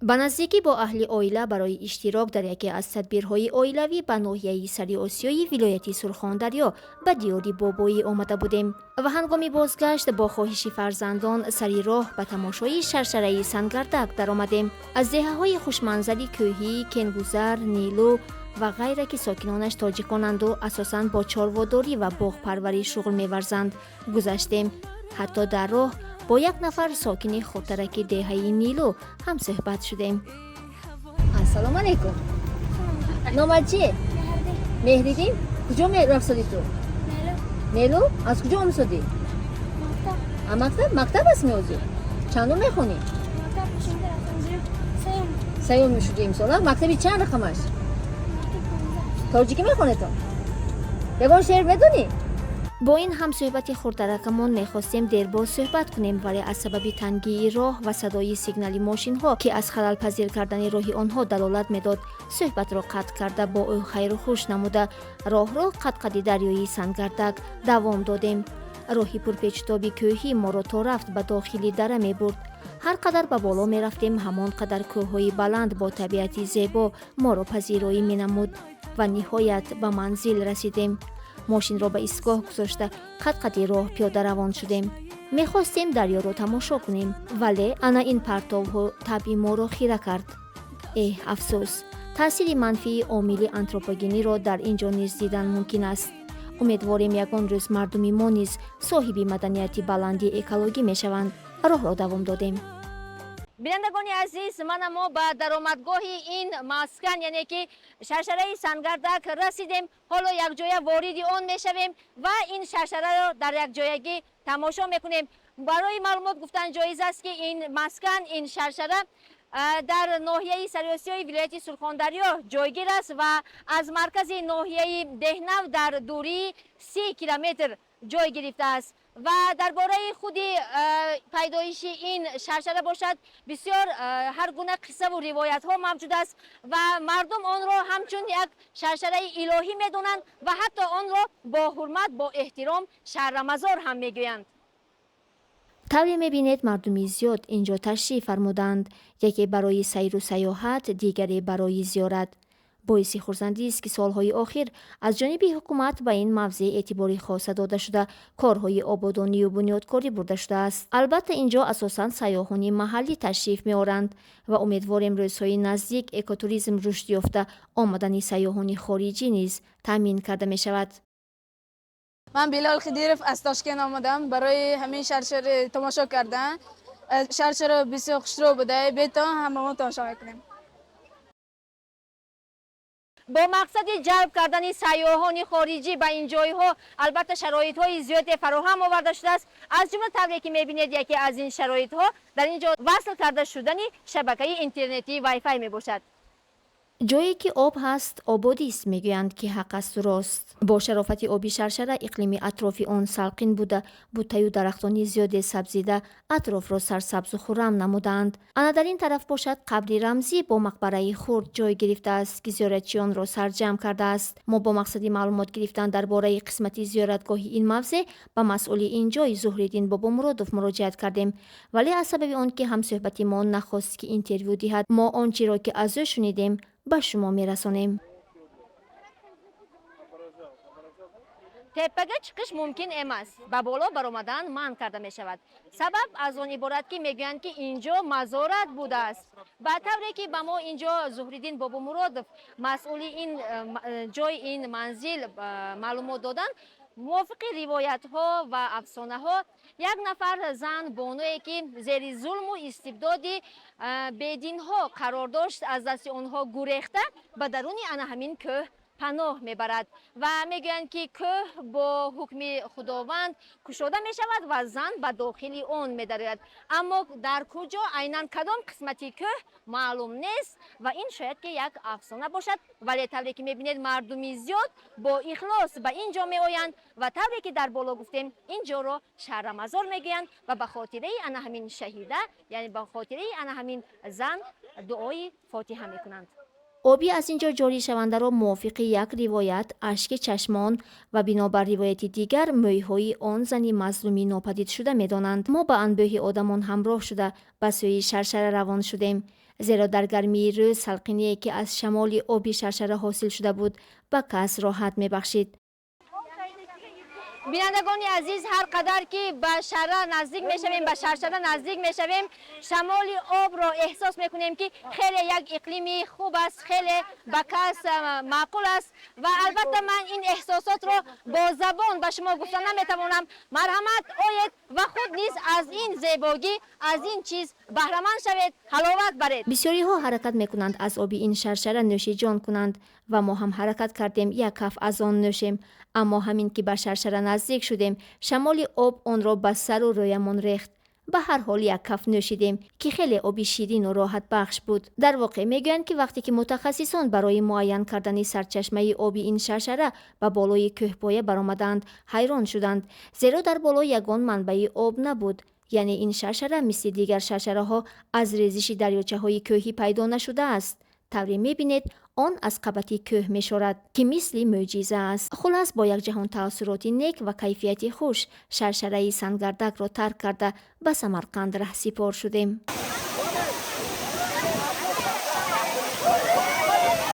Ба наздикӣ бо аҳли оила барои иштирок дар яке аз тадбирҳои оилавӣ ба ноҳияи Сариосиёи вилояти Сурхондарё ба диёри бобоӣ омада будем ва ҳангоми бозгашт бо хоҳиши фарзандон сари роҳ ба тамошои шаршараи Сангардак даромадем. Аз деҳаҳои хушманзари кӯҳӣ Кенгузар, Нилу ва ғайра, ки сокинонаш тоҷиконанду асосан бо чорводорӣ ва боғпарварӣ шуғл меварзанд, гузаштем. Ҳатто дар роҳ бо як нафар сокини хурдтараки деҳаи Нилу ҳамсӯҳбат шудем. Ассалому алайкум, номат чие? Меҳриддин. Куҷо рафтсодӣ ту? Мелу. Аз куҷо омсодӣ? Мактаб. Мактаб аст меозӣ? Чандум мехонӣ? Сеюм шудӣ имсол. Мактаби чанд рақамаш? Тоҷикӣ мехонед-то? Ягон шеър медонӣ? Бо ин ҳамсӯҳбати хурдаракамон мехостем дербоз суҳбат кунем, вале аз сабаби тангии роҳ ва садои сигнали мошинҳо, ки аз халалпазир кардани роҳи онҳо далолат медод, суҳбатро қатъ карда, бо ӯ хайру хуш намуда, роҳро қадқади дарёи Сангардак давом додем. Роҳи пурпечутоби кӯҳӣ моро то рафт ба дохили дара мебурд. Ҳар қадар ба боло мерафтем, ҳамон қадар кӯҳҳои баланд бо табиати зебо моро пазироӣ менамуд ва ниҳоят ба манзил расидем. Мошинро ба истгоҳ гузошта, қадқади роҳ пиёда равон шудем. Мехостем дарёро тамошо кунем, вале ана ин партовҳо табъи моро хира кард. Эҳ, афсӯс, таъсири манфии омили антропогениро дар ин ҷо низ дидан мумкин аст. Умедворем, ягон рӯз мардуми мо низ соҳиби маданияти баланди экологӣ мешаванд. Роҳро давом додем. Бинандагони азиз, мана мо ба даромадгоҳи ин маскан, яъне ки шаршараи Сангардак расидем. Ҳоло якҷоя вориди он мешавем ва ин шаршараро дар якҷоягӣ тамошо мекунем. Барои маълумот гуфтан ҷоиз аст, ки ин маскан, ин шаршара дар ноҳияи Сариосиёи вилояти Сурхондарё ҷойгир аст ва аз маркази ноҳияи Деҳнав дар дурии 30 километр ҷой гирифтааст. Ва дар бораи худи пайдоиши ин шаршара бошад, бисёр ҳар гуна қиссаву ривоятҳо мавҷуд аст ва мардум онро ҳамчун як шаршараи илоҳӣ медонанд ва ҳатто онро бо ҳурмат, бо эҳтиром Шаррамазор ҳам мегӯянд. Тавре мебинед, мардуми зиёд ин ҷо ташриф фармуданд, яке барои сайру сайёҳат, дигаре барои зиёрат. Боиси хурсандист, ки солҳои охир аз ҷониби ҳукумат ба ин мавзеъ эътибори хоса дода шуда, корҳои ободонию бунёдкорӣ бурда шудааст. Албатта, ин ҷо асосан сайёҳони маҳаллӣ ташриф меоранд ва умедворем, рӯзҳои наздик экотуризм рушд ёфта, омадани сайёҳони хориҷӣ низ таъмин карда мешавад. Ман Билол Хидиров, аз Тошкент омадам барои ҳамин шаршара тамошо кардан. Шаршара бисёр хушрӯ буда, бетон ҳамамо тамошо мекунем. Бо мақсади ҷалб кардани сайёҳони хориҷӣ ба ин ҷойҳо, албатта, шароитҳои зиёде фароҳам оварда шудааст. Аз ҷумла, тавре ки мебинед, яке аз ин шароитҳо дар ин ҷо васл карда шудани шабакаи интернетии вайфай мебошад. Ҷое ки об ҳаст, ободист, мегӯянд, ки ҳақ асту рост. Бо шарофати оби шаршара иқлими атрофи он салқин буда, буттаю дарахтони зиёде сабзида, атрофро сарсабзу хуррам намудаанд. Ана дар ин тараф бошад, қабри рамзӣ бо мақбараи хурд ҷой гирифтааст, ки зиёратчиёнро сарҷамъ кардааст. Мо бо мақсади маълумот гирифтан дар бораи қисмати зиёратгоҳи ин мавзеъ ба масъули ин ҷой Зуҳриддин Бобомуродов муроҷиат кардем, вале аз сабаби он ки ҳамсӯҳбати мо нахост, ки интервю диҳад, мо он чиро ки аз ӯ шунидем, ба шумо мерасонем. Теппага чиқиш мумкин эмас, ба боло баромадан манъ карда мешавад. Сабаб аз он иборат, ки мегӯянд, ки ин ҷо мазорат будааст. Ба тавре ки ба мо ин ҷо Зуҳриддин Бобомуродов, масъули ин ҷой, ин манзил, маълумот доданд, мувофиқи ривоятҳо ва афсонаҳо, як нафар зан, бонуе, ки зери зулму истибдоди бединҳо қарор дошт, аз дасти онҳо гурехта, ба даруни ана ҳамин кӯҳ паноҳ мебарад ва мегӯянд, ки кӯҳ бо ҳукми Худованд кушода мешавад ва зан ба дохили он медарояд. Аммо дар куҷо, айнан кадом қисмати кӯҳ, маълум нест ва ин шояд ки як афсона бошад. Вале тавре ки мебинед, мардуми зиёд бо ихлос ба ин ҷо меоянд ва тавре ки дар боло гуфтем, ин ҷоро Шаҳрамазор мегӯянд ва ба хотираи ана ҳамин шаҳида, яъне ба хотираи ана ҳамин зан дуои фотиҳа мекунанд. Оби аз ин ҷо ҷорӣшавандаро, мувофиқи як ривоят, ашки чашмон ва бинобар ривояти дигар, мӯйҳои он зани мазлуми нопадидшуда медонанд. Мо ба анбӯҳи одамон ҳамроҳ шуда, ба сӯи шаршара равон шудем. Зеро дар гармии рӯз салқиние, ки аз шамоли оби шаршара ҳосил шуда буд, ба кас роҳат мебахшид. Бинандагони азиз, ҳар қадар ки ба шарра наздик мешавем, ба шаршара наздик мешавем, шамоли обро эҳсос мекунем, ки хеле як иқлими хуб аст, хеле ба кас маъқул аст. Ва албатта ман ин эҳсосотро бо забон ба шумо гуфта наметавонам. Марҳамат, оед ва худ низ аз ин зебогӣ, аз ин чиз баҳраманд шавед, ҳаловат баред. Бисёриҳо ҳаракат мекунанд, аз оби ин шаршара нӯшиҷон кунанд ва мо ҳам ҳаракат кардем, як каф аз он нӯшем. Аммо ҳамин ки ба шаршара наздик шудем, шамоли об онро ба сару рӯямон рехт. Ба ҳар ҳол як каф нӯшидем, ки хеле оби ширину роҳатбахш буд. Дар воқеъ мегӯянд, ки вақте ки мутахассисон барои муайян кардани сарчашмаи оби ин шаршара ба болои кӯҳпоя баромаданд, ҳайрон шуданд, зеро дар боло ягон манбаи об набуд. Яъне ин шаршара мисли дигар шаршараҳо аз резиши дарёчаҳои кӯҳӣ пайдо нашудааст. Тавре мебинед, он аз қабати кӯҳ мешорад, ки мисли мӯъҷиза аст. Хулас, бо як ҷаҳон таассуроти нек ва кайфияти хуш шаршараи Сангардакро тарк карда, ба Самарқанд раҳсипор шудем.